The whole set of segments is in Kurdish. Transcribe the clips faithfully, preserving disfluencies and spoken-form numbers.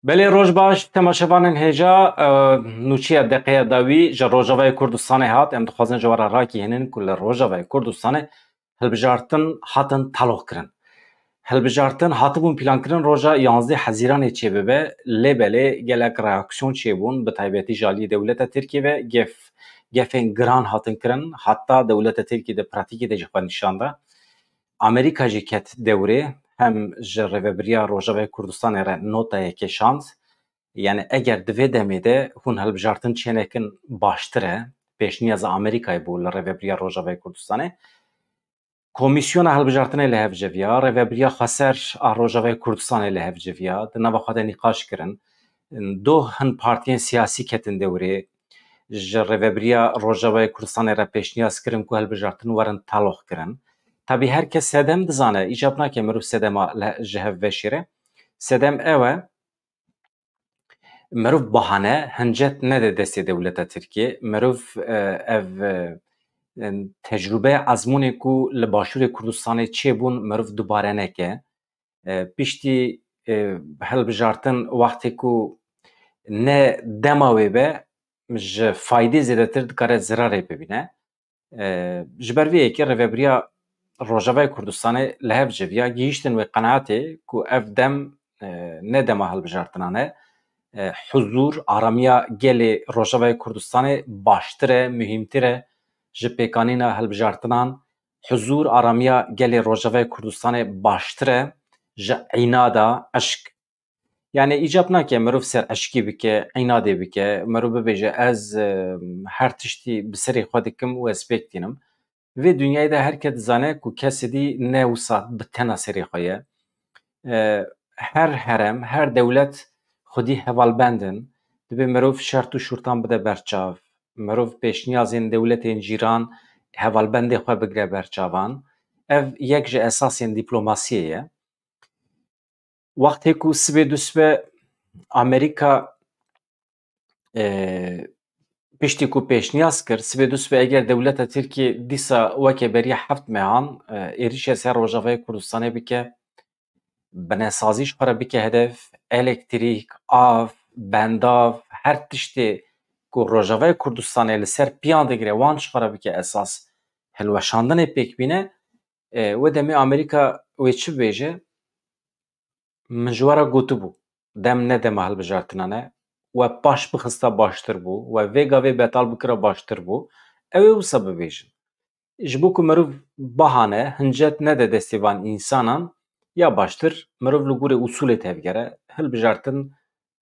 Belê, roj baş, temaşevanên hêja, e, nûçiya deqeya dawî ji Rojavayê Kurdistanê hat. Em dixwazin ji we re rakî hênin ku li Rojavayê Kurdistanê hilbijartin hatin taloq kirin. Hilbijartin hatibûn plankirin roja yanzdeh Hezîranê çêbibe, lê belê gelek reaksiyon çêbûn, bi taybetî ji aliyê dewleta Tirkiyê ve gef, gefên giran hatin kirin, heta dewleta Tirkiyê di pratîkê de jî xwe nîşan da. Amerîka jî ket dewrê, hem ji Rêvebiriya Rojavayê Kurdistanê re notayekê şand, yani eger di vê demê de hûn hilbijartin çênekin baştir e, pêşniyaza Amerîkayê bû li Rêvebiriya Rojavayê Kurdistanê. Komîsyona Hilbijartinê li hev civiya, Rêvebiriya Xweser a Rojavayê Kurdistanê li hev civiya, di nava xwe de nîqaş kirin. Doh hin partiyên siyasî ketin dewrê, ji Rêvebiriya Rojavayê Kurdistanê re pêşniyaz kirin ku hilbijartin werin taloq kirin. Tabî her kes sedem dizane, îcab nake mirov sedema li, ji hev veşêre. Sedem ew e, mirov bahane, hincet nede destê dewleta Tirkiyê. Mirov, e, ev, e, tecrûbeya ezmûnê ku li Başûrê Kurdistanê çêbûn, mirov dubare neke. E, piştî, e, hilbijartin wextê ku ne dema wê be, ji faydê zêdetir dikare zirarê bibîne. E, ji ber vê yekê Rêvebiriya Rojavayê Kurdistanê li hev civiya, gihîştin wê qenaetê ku ev dem, e, ne dema hilbijartinan e. E, huzûr, aramiya gelê Rojavayê Kurdistanê baştir e, muhîmtir e ji pêkanîna hilbijartinan. Huzûr, aramiya gelê Rojavayê Kurdistanê baştir e ji înada, eşk. Yani îcab nake mirov ser eşkî bike, înadê bike, mirov bibêje ez, e, her tiştî bi serê xwe dikim û ez pêk tînim. Vê dinyayê de her kes dizane ku kesê dî ne wisa bi tena serê xwe ye. E, her herem, her dewlet xwedî hevalbend in. Dibê mirov şert û şurtan bide berçav. Mirov pêşniyazên dewletên cîran, hevalbendê xwe bigire berçavan. Ev yek ji esasên dîplomasiyê ye. Wextê ku sibê dusbe Amerîka, e, piştî ku pêşniyaz kir, sibê dusbe eger dewleta Tirkiyê dîsa weke beriya heft mehan, e, êrişê ser Rojavayê Kurdistanê bike, binesazî ji xwe re bike hedef, elektrîk, av, bendav, her tiştê ku Rojavayê Kurdistanê li ser piyan digire, wan ji xwe re bike esas, hilweşandinê pêk bîne, e, wê demê Amerîka wê çi bibêje? Min ji we re gotibû, dem ne dema hilbijartinan e, we paş bixista baştir bû, we vê gavê betal bikira baştir bû. Ew ê wisa bibêjin. Ji bo ku mirov bahane, hincet nede destê van însanan, ya baştir mirov li gorî usûlê tevgere, hilbijartin,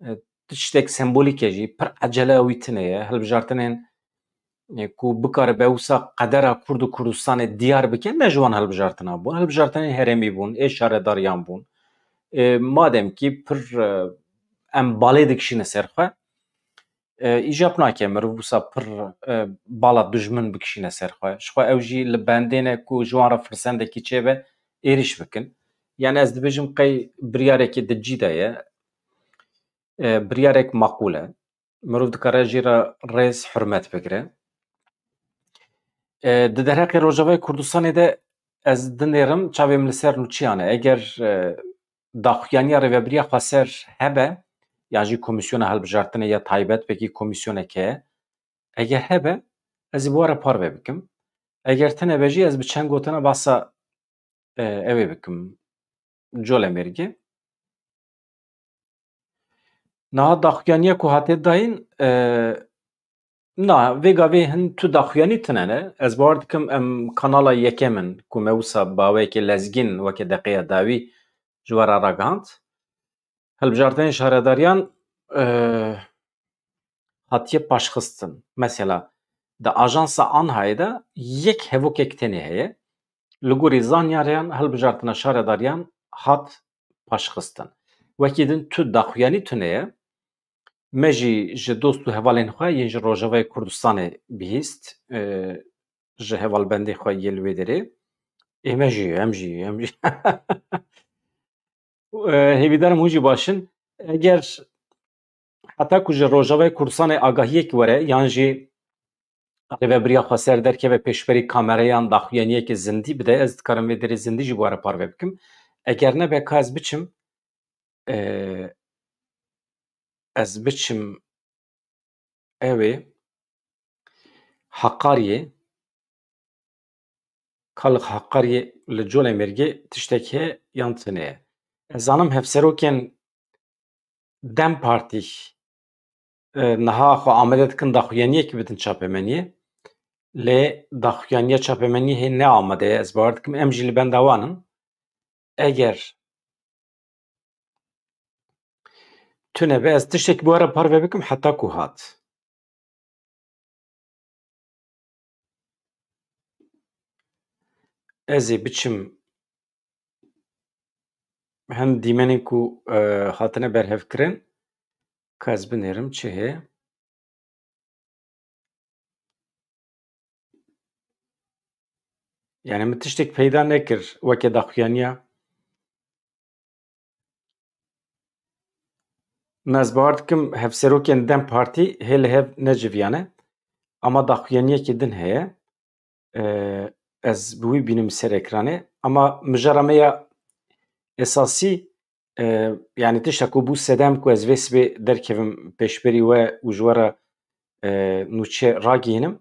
e, tiştek sembolîk e jî, pir ecele wî tune ye. Hilbijartinên, e, ku bikaribe wisa qedera Kurd û Kurdistanê diyar bike, ne ji wan hilbijartina bûn. Hilbijartinên herêmî bûn, ê şaredariyan bûn. E, madem kî pir, e, em balê dikişîne ser xwe, e, îcab nake mirov wisa pir, e, bala dijmin bikişîne ser xwe. Ji xwe ew jî li bendê ne ku ji wan re firsendekî çêbe êrîş bikin. Yani ez dibêjim qey biryarekî di cî de ye. E, biryarek maqûl e. Mirov dikare jî re rêz, hurmet bigire. E, di derheqê Rojavayê Kurdistanê de ez dinêrim çavê min li ser nûçiyan e. Eger, e, daxuyaniya Rêvebiriya Xweser hebe, yan jî Komîsyona Hilbijartinê ya taybet, belkî komîsyoneke, eger hebe, ez ê bi we re parve bikim. Eger tune be jî, ez bi çend gotina behsa, e, ew ê bikim. Colemêrgê. Niha daxuyaniya ku hate dayîn, e, na, vê gavê hin tu daxuyanî tune ne. Ez bawer dikim em kanala yekem in ku me wisa bi awayekê lezgîn weke deqeya dawî ji we re ragihand. Hilbijartinên şaredariyan, e, hatiye paşxistin. Mesela, di ajansa Anhayê de yek hevokek tenê heye. Li gorî zanyariyan hilbijartina şaredariyan hat paşxistin. Wekî din tu daxuyanî tune ye. Me jî ji dost û hevalên xwe yên ji Rojavayê Kurdistanê bihîst, e, ji hevalbendê xwe yê li wê derê. Ê me jî, em jî, em jî. E, hêvîdarim hûn jî baş in. Eger heta ku ji Rojavayê Kurdistanê agahiyek were, yan jî Rêvebiriya Xweser derkeve pêşberî kamereyan, daxuyaniyeke zindî bide, ez dikarim vê derê zindî jî bi we re parve bikim. Eger nebe, ka ez biçim, e, Ez biçim ewê Heqariyê, Kalix Heqariyê li Colemêrgê tiştek heye yan tune ye? Ez zanim hevserokên DEM Partî, e, niha xwe amade dikin daxuyaniyekî bidin çapemeniyê. Lê daxuyaniya çapemeniyê hê ne amade ye. Ez bawer dikim em jî li benda wan in. Eger tune be, ez tiştek bi we re parve bikim heta ku hat. Ez ê biçim hin dîmenên ku, e, hatine berhevkirin, ka ez binêrim çi heye. Yani min tiştek peyda nekir weke daxuyaniya. Min ez bawer dikim hevserokên DEM Partî hê li hev neciviyane. Ama daxuyaniyekê din heye. Ee, ez bi wî bînim ser ekranê. Ama mijara me ya esasî, e, yani tişta ku bû sedem ku ez vê sibê derkevim pêşberî we û ji we re, e, nûçe ragihînim,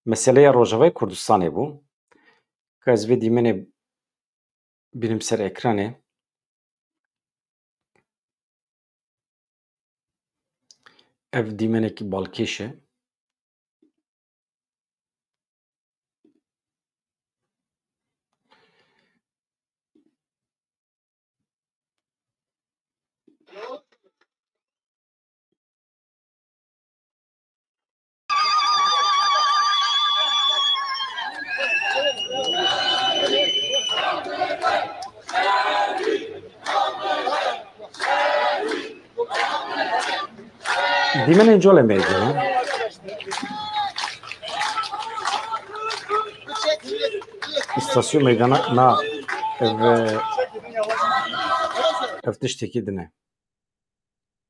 meseleya Rojavayê Kurdistanê bû. Ka ez vê dîmenê bînim ser ekranê. Ev dîmenekî balkêş e. Dîmenên Colemêrgê ne? Îstasyon meydana na ev, ev tiştekî din e.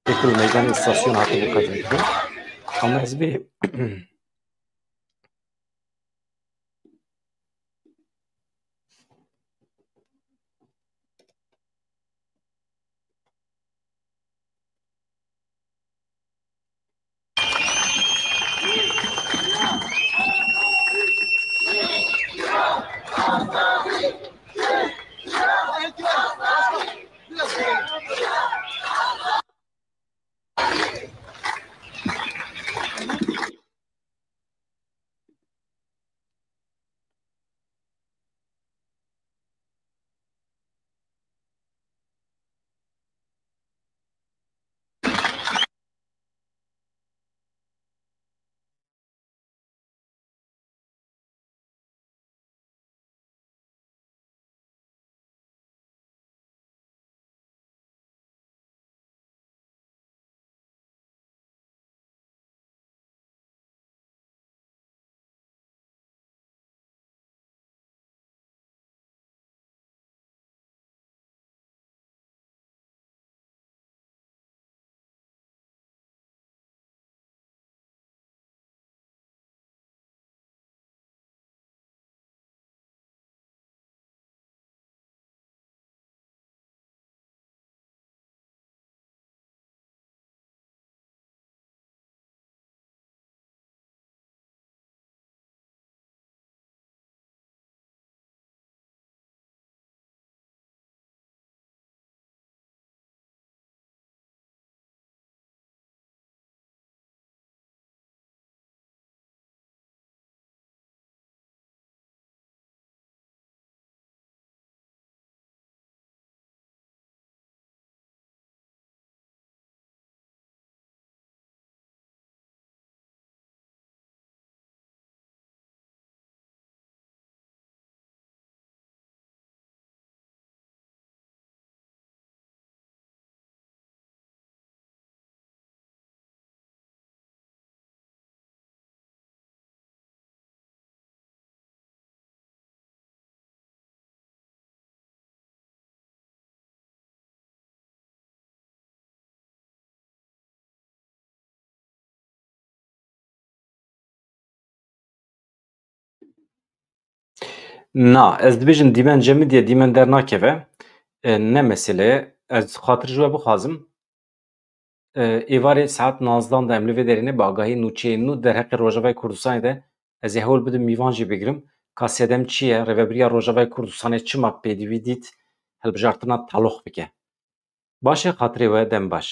Êkul meydanê îstasyon hatibû qedrê kirin. Ama ez bê Na, ez dibêjim dîmen cemidî ye, dîmen dernakeve. E, ne mesele ye. Ez xatir ji we bixwazim. e, êvarê saet nozdan de em li vê derê ne bi agahî nûçeyên nû derheqê Rojavayê Kurdistanê de ez ê hewl bidim mîvan jî bigirim ka sedem çi ye, rêvebiriya Rojavayê Kurdistanê çima pêdivî dît hilbijartina taloq bike. Baş e, xatirê we dem baş.